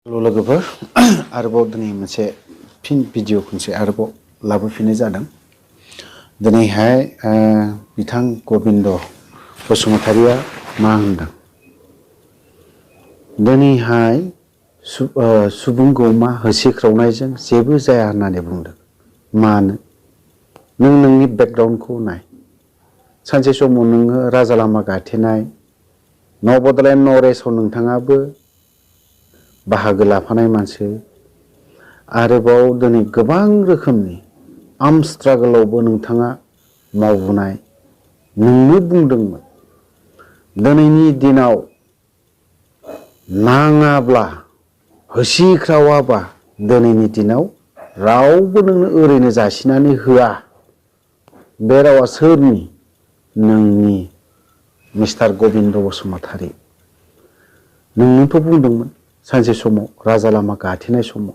लोगोफोर आरोबाव दिनै मोनसे फिन भिडिअ खनसे आरोबाव लाबोफिननाय जादों। दिनैहाय बिथां गोबिन्द बसुमतारिया मा होनदों? दिनैहाय सुबुं गौमा होसिख्रावनायजों जेबो जाया होननानै बुंदों। मानो? नों नोंनि बेकग्राउन्डखौ नाय। सानसे समाव नोङो राजा लामा गाथेनाय न' बड'लेण्ड नरेसआव नोंथाङाबो बाहागो लाफानाय मानसि, आरोबाव दिनै गोबां रोखोमनि आर्म स्ट्रागोलावबो नोंथाङा मावबोनाय। नोंनो बुंदोंमोन दिनैनि दिनाव नाङाब्ला होसिख्रावाबा दिनैनि दिनाव रावबो नोंनो ओरैनो जासिनानै होआ। बे रावा सोरनि? नोंनि मिस्टार गोबिन्द बसुमतारि। नोंनोथ' बुंदोंमोन सानसे समाव राजा लामा गाथेनाय समाव।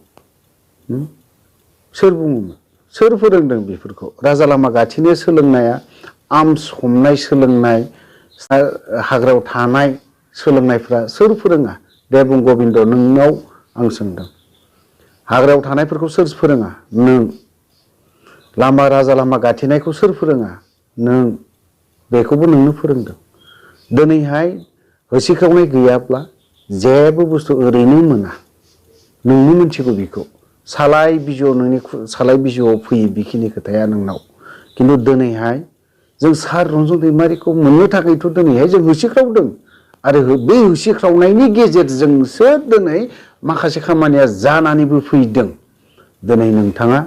सोर बुङोमोन? सोर फोरोंदों बेफोरखौ? राजा लामा गाथेनो सोलोंनाया, आर्म्स हमनाय सोलोंनाय, हाग्रायाव थानाय सोलोंनायफ्रा सोर फोरोङा? दे बुं गोबिन्द, नोंनाव आं सोंदों। हाग्रायाव थानायफोरखौ सोर फोरोङा? नों। लामा राजा लामा गाथेनायखौ सोर फोरोङा? नों। बेखौबो नोंनो फोरोंदों। दिनैहाय होसिख्रावनाय गैयाब्ला जेबो बुस्थु ओरैनो मोना। नोंनो मिथिगौ बेखौ। सालाय बिजौआव नोंनि सालाय बिजौआव फैयो बेखिनि खोथाया नोंनाव। खिन्थु दिनैहाय जों सार रन्जन दैमारिखौ मोननो थाखायथ' दिनैहाय जों होसिख्रावदों। आरो बे होसिख्रावनायनि गेजेरजोंसो दिनै माखासे खामानिया जानानैबो फैदों। दिनै नोंथाङा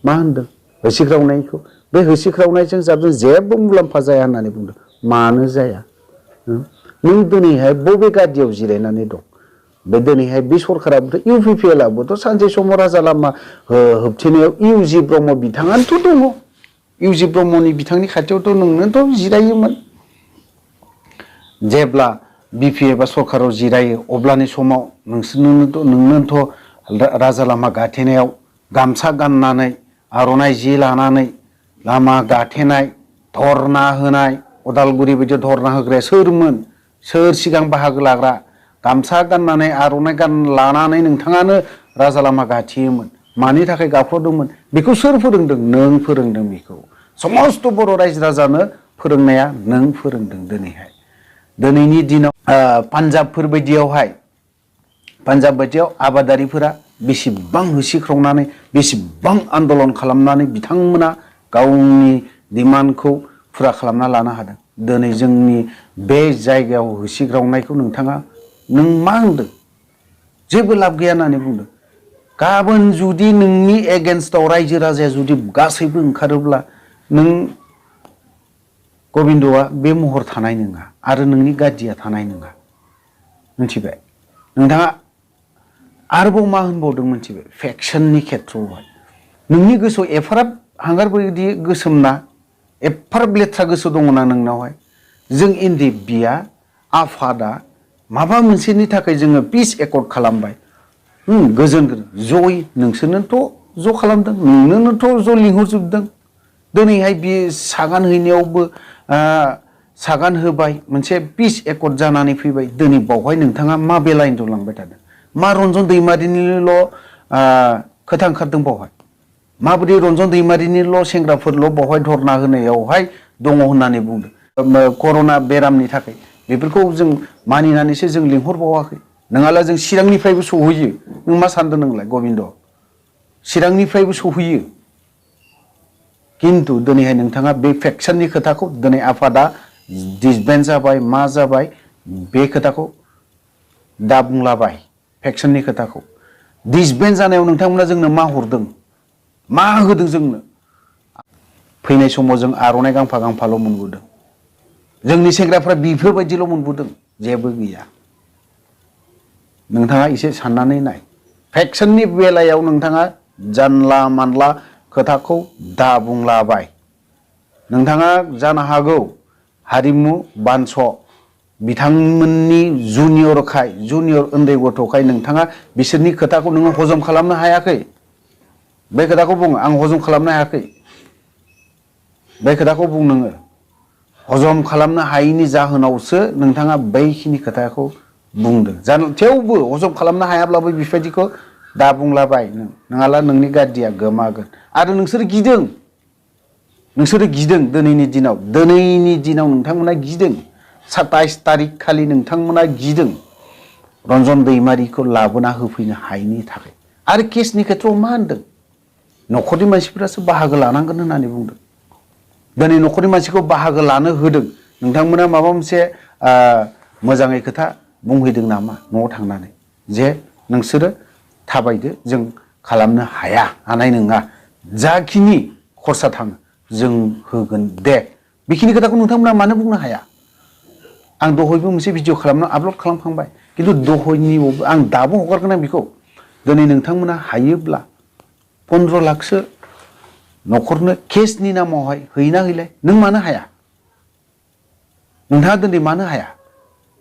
मा होनदों? होसिख्रावनायखौ, बे होसिख्रावनायजों जाबजों जेबो मुलाम्फा जाया होननानै बुंदों। मानो जाया? नों दिनैहाय बबे गादियाव जिरायनानै दं? बे दिनैहाय बे सरकाराबोथ' UPPLआबोथ' सानसे समाव राजा लामा होबथेनायाव इउजि ब्रह्म बिथाङानोथ' दङ। इउजि ब्रह्मनि बिथांनि खाथियावथ' नोंनोथ' जिरायोमोन। जेब्ला BPA बा सरकाराव जिरायो अब्लानि समाव नोंनोथ' राजा लामा गाथेनायाव गामसा गाननानै आर'नाइ जि लानानै लामा गाथेनाय, धरना होनाय, उदालगुरि बायदि धरना होग्राया सोरमोन? सोर सिगां बाहागो लाग्रा? गामसा गाननानै आर'नाइ लानानै नोंथाङानो राजा लामा गाथेयोमोन। मानि थाखाय गाख्र'दोंमोन? बेखौ सोर फोरोंदों? नों फोरोंदों बेखौ। समस्त बर' रायजो राजानो फोरोंनाया नों फोरोंदों दिनैहाय। दिनैनि दिनाव पान्जाबफोर बायदियावहाय, पान्जाब बायदियाव आबादारिफोरा बेसेबां होसिख्रावनानै बेसेबां आन्दलन खालामनानै बिथांमोना गावनि डिमान्डखौ फुरा खालामना लानो हादों। दिनै जोंनि बे जायगायाव होसिख्रावनायखौ नों मा होनदों? जेबो लाब गैया होननानै बुंदों। गाबोन जुदि नोंनि एगेन्स्टआव रायजो राजाया जुदि गासैबो ओंखारोब्ला नों गोबिन्दआ बे महर थानाय नङा आरो नोंनि गादिया थानाय नङा। मिथिबाय? नोंथाङा आरोबाव मा होनबावदों मिथिबाय? फेक्सननि खेथ्रआवहाय नोंनि गोसोआव एफाराब हांगार बायदि गोसोमना, एफाराब लेथ्रा गोसो दङना नोंनावहाय? जों ndfbआ, आफादा माबा मोनसेनि थाखाय जोङो पिस एकर्ड खालामबाय। गोजोन जय, नोंसोरनोथ' ज' खालामदों, नोंनोथ' ज' लिंहरजोबदों। दिनैहाय बे सागान हैनायावबो सागान होबाय, मोनसे पिस एकर्ड जानानै फैबाय। दिनै बावहाय नोंथाङा मा बेलाइनजों लांबाय थादों? मा रन्जन दैमारिनिल' खोथा ओंखारदों बावहाय? माबोरै रन्जन दैमारिनिल' सेंग्राफोरल' बावहाय धरना होनायावहाय दङ होननानै बुंदों? कर'ना बेरामनि थाखाय बेफोरखौ जों मानिनानैसो जों लिंहरबावाखै। नङाब्ला जों चिरांनिफ्रायबो सौहैयो। नों मा सानदों नोंलाय गोबिन्द? चिरांनिफ्रायबो सौहैयो। खिन्थु दिनैहाय नोंथाङा बे फेक्सननि खोथाखौ दिनै आफादा डिसबेन्ड जाबाय, मा जाबाय, बे खोथाखौ दा बुंलाबाय। फेक्सननि खोथाखौ डिसबेन्ड जानायाव नोंथांमोना जोंनो मा हरदों? मा होदों जोंनो? फैनाय समाव जों आर'नाइ गांफा गांफाल' मोनबोदों। जोंनि सेंग्राफ्रा बेफोरबायदिल' मोनबोदों, जेबो गैया। नोंथाङा एसे साननानै नाय। फेक्सननि बेलायाव नोंथाङा जानला मानला खोथाखौ दा बुंलाबाय। नोंथाङा जानो हागौ हारिमु बानस' बिथांमोननि जुनियर उन्दै गथ'खाय नोंथाङा बिसोरनि खोथाखौ नोङो हजम खालामनो हायाखै। बे खोथाखौ बुङो, आं हजम खालामनो हायाखै। बे खोथाखौ बुं नोङो। हजम खालामनो हायैनि जाहोनावसो नोंथाङा बैखिनि खोथाखौ बुंदों थेवबो हजम खालामनो हायाब्लाबो बेबायदिखौ दा बुंलाबाय नङाला नोंनि गाद्दिया गोमागोन आरो नोंसोर गिदों दिनैनि दिनाव नोंथांमोना गिदों 27 तारिख खालि नोंथांमोना गिदों रन्जन दैमारिखौ लाबोना होफैनो हायैनि थाखाय आरो केसनि खेथ्रआव मा होनदों न'खरनि मानसिफोरासो बाहागो लानांगोन होननानै बुंदों दिनै न'खरनि मानसिखौ बाहागो लानो होदों नोंथांमोना माबा मोनसे मोजाङै खोथा बुंहैदों नामा न'आव थांनानै जे नोंसोरो थाबायदो जों खालामनो हानाय नङा जाखिनि खरसा थाङो जों होगोन दे बेखिनि खोथाखौ नोंथांमोना मानो बुंनो हाया आं दहायबो मोनसे भिडिअ खालामना आपल'ड खालामखांबाय खिन्थु दहायनि आं दाबो हगारगोन आं बेखौ दिनै नोंथांमोना हायोब्ला 15 लाखसो न'खरनो केसनि नामावहाय हैना हैलाय नों मानो हाया नोंथाङा दिनै मानो हाया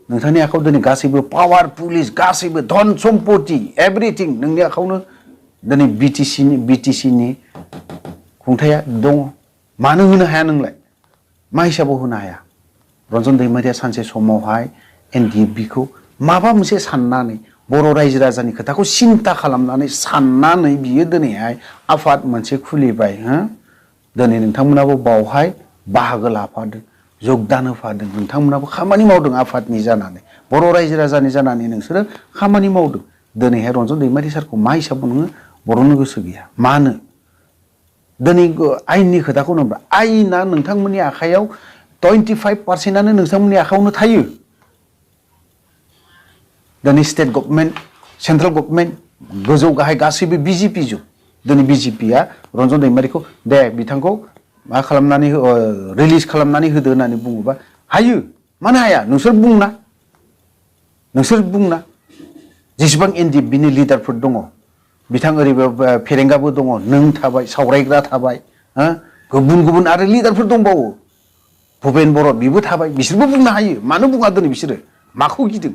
नोंथांनि आखायाव दिनै गासैबो पावार पुलिस गासैबो धन सम्पति एभ्रिथिं नोंनि आखायावनो दिनै बिटिसिनि खुंथाया दङ मानो होनो हाया नोंलाय मा हिसाबाव होनो हाया रन्जन दैमारिया सानसे समावहाय एनडिएफबिखौ माबा मोनसे साननानै बर' रायजो राजानि खोथाखौ सिन्था खालामनानै साननानै बियो दिनैहाय आफाद मोनसे खुलिबाय दिनै नोंथांमोनाबो बावहाय बाहागो लाफादों जगदान होफादों नोंथांमोनाबो खामानि मावदों आफादनि जानानै बर' रायजो राजानि जानानै नोंसोरो खामानि मावदों दिनैहाय रन्जन दैमारि सारखौ मा हिसाबाव नोङो बर'नो गोसो गैया मानो दिनै आयेननि खोथाखौ होनोब्ला आयेना नोंथांमोननि आखायाव 25%आनो नोंथांमोननि आखायावनो थायो दिनै स्टेट गभर्नमेन्ट सेन्ट्रेल गभर्नमेन्ट गोजौ गाहाय गासैबो बिजेपि जुग दिनै बिजेपिया रन्जन दैमारिखौ दे बिथांखौ मा खालामनानै रिलिज खालामनानै होदो होननानै बुङोबा हायो मानो हाया नोंसोर बुंना जेसेबां एनडिएफबिनि लिडारफोर दङ बिथां ओरैबो फेरेंगाबो दङ नों थाबाय सावरायग्रा थाबाय गुबुन आरो लिडारफोर दंबावो भुपेन बर' बिबो थाबाय बिसोरबो बुंनो हायो मानो बुङा दिनै बिसोरो माखौ गिदों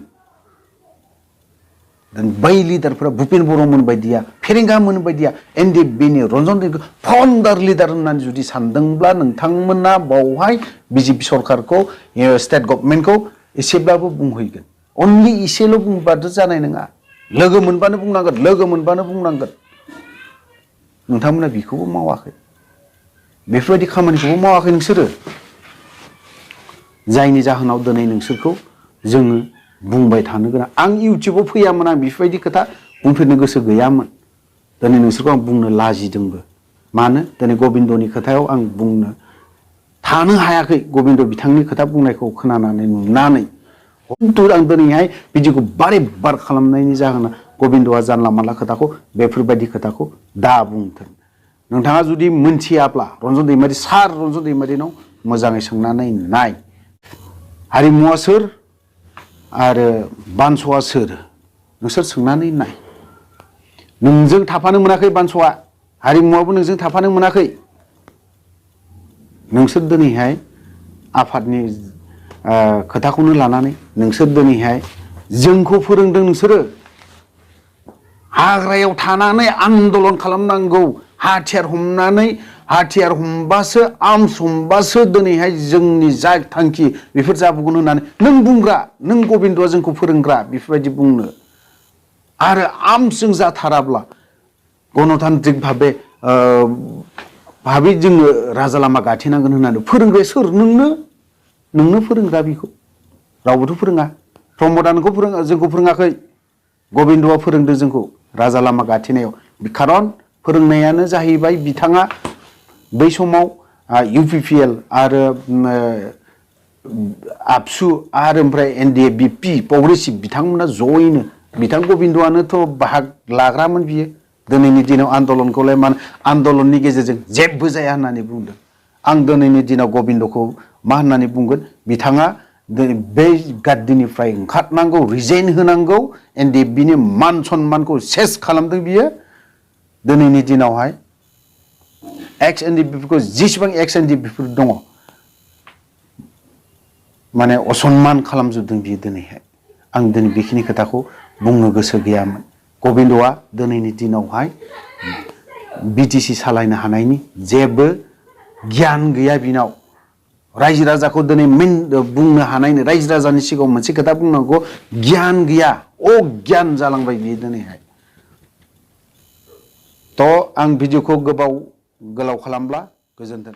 बै लिडारफोरा भुपेन बर'मोन बायदिया फेरेंगामोन बायदिया एनडिएफबिनि रन्जन दैमारिखौ फाउन्डार लिडार होननानै जुदि सानदोंब्ला नोंथांमोना बावहाय बिजेपि सरकारखौ स्टेट गभर्नमेन्टखौ एसेब्लाबो बुंहैगोन अनलि एसेल' बुंबाथ' जानाय नङा लोगो मोनबानो बुंनांगोन नोंथांमोना बेखौबो मावाखै बेफोरबायदि खामानिखौबो मावाखै नोंसोरो जायनि जाहोनाव दिनै नोंसोरखौ जोङो बुंबाय थानो गोनां आं इउटुबाव फैयामोन आं बेफोरबायदि खोथा बुंफेरनो गोसो गैयामोन दिनै नोंसोरखौ आं बुंनो लाजिदोंबो मानो दिनै गबिन्दनि खोथायाव आं बुंनो थानो हायाखै गबिन्द बिथांनि खोथा बुंनायखौ खोनानानै नुनानै खिन्थु आं दिनैहाय बिदिखौ बार खालामनायनि जाहोना गबिन्दआ जानला मानला खोथाखौ बेफोरबायदि खोथाखौ दा बुंथों नोंथाङा जुदि मोनथियाब्ला रन्जन दैमारिनाव मोजाङै सोंनानै नाय हारिमुआ सोर आरो बानस'आ सोर नोंसोर सोंनानै नाय नोंजों थाफानो मोनाखै बानस'आ हारिमुआबो नोंजों थाफानो मोनाखै नोंसोर दिनैहाय आफादनि खोथाखौनो लानानै नोंसोर दिनैहाय जोंखौ फोरोंदों नोंसोरो हाग्रायाव थानानै आन्दलन खालामनांगौ हाथियार हमबासो आर्मस हमबासो दिनैहाय जोंनि जा थांखि बेफोर जाबोगोन होननानै नों गबिन्दआ जोंखौ फोरोंग्रा बेफोरबायदि बुंनो आरो आर्मसजों जाथाराब्ला गणतान्त्रिक भाबै जोङो राजा लामा गाथेनांगोन होननानै फोरोंग्राया सोर नोंनो फोरोंग्रा बेखौ रावबोथ' फोरोङा प्रमदा जोंखौ फोरोङाखै गबिन्दआ फोरोंदों जोंखौ राजा लामा गाथेनायाव खारन फोरोंनायानो जाहैबाय बिथाङा बै समाव इउपिपिएल आरो आबसु आरो ओमफ्राय एनडिएफबि progressive बिथांमोना जयैनो बिथां गबिन्दआनोथ' बाहाग लाग्रामोन बियो दिनैनि दिनाव आन्दलनखौलाय आन्दलननि गेजेरजों जेबो जाया होननानै बुंदों आं दिनैनि दिनाव गबिन्दखौ मा होननानै बुंगोन बिथाङा बे गाद्दिनिफ्राय ओंखारनांगौ रिजाइन होनांगौ एनडिएफबिनि मान सन्मानखौ सेस खालामदों बियो दिनैनि दिनावहाय एक्स एनडिएफबिफोरखौ जेसेबां एक्स एनडिएफबिफोर दङ माने असनमान खालामजोबदों बियो दिनैहाय आं दिनै बेखिनि खोथाखौ बुंनो गोसो गैयामोन गबिन्दआ दिनैनि दिनावहाय बिटिसि सालायनो हानायनि जेबो गियान गैया बिनाव रायजो राजाखौ दिनै बुंनो हानायनो रायजो राजानि सिगाङाव मोनसे खोथा बुंनांगौ गियान गैया अगियान जालांबाय बियो दिनैहाय थ' आं भिडिअखौ गोलाव खालामब्ला गोजोन्थों।